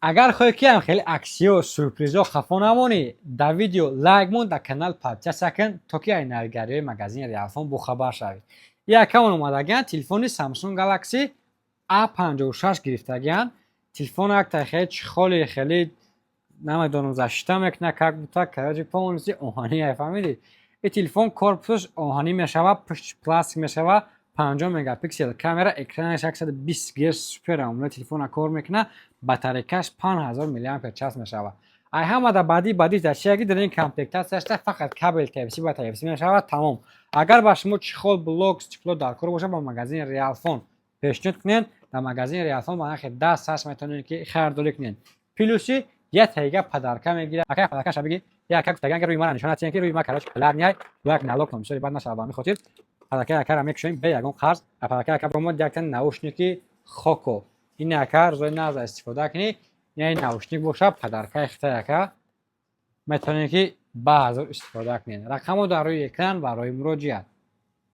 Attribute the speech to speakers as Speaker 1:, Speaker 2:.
Speaker 1: Агар хоҳӣ, ки ҳам хеле аксиё, сюрпризо хафо намонӣ, дар видео лайк мон, дар канал подписаться кун, то ки ай навигариҳои магазини Реалфон бохабар шавӣ. Якамон омадагиан телефони Samsung Galaxy A56 гирифтагиан. Телефон якта хеле чехоли, хеле намедонам, защита мекуна, как будто, короче, полностью оҳанӣ, ай, фаҳмидӣ? И телефон корпусаш оҳанӣ мешава, пуштиш пластик мешава, 50 мегапиксел камера, экранаш 120 герц, супер AMOLED телефона кор мекуна, батарейкаш 5000 миллиампер час мешава. Ай ҳамада баъдӣ дар чияги дар ин комплектатсияшда фақат кабел Type-C ба Type-C мешава, тамом. Агар ба шумо чехол, блок, стекло дар кор бошад, ба магазини Реалфон пешниҳод кунед. Дар магазини Реалфон ба нархи 10 саш метавонед, ки харидорӣ кунед. Плюси як тайга подарка мегирад. Ака, подаркаша биги. Як гуфтаган, ки рӯи мара нишон натиҳем, ки рӯи ма, короче, ларняй, як налог бисёри бад нашава. Ба ҳамин хотир подаркаи акара мекушоем бе ягон қарз. А подаркаи ака бромад якта наушники Хоко. Ин ака рӯзои наза истифода кунӣ. Ин наушник боша, подаркаи хитай, ака, метавонед, ки ба ҳазор истифода кунед. Рақамҳо дар рӯи экран барои муроҷиат.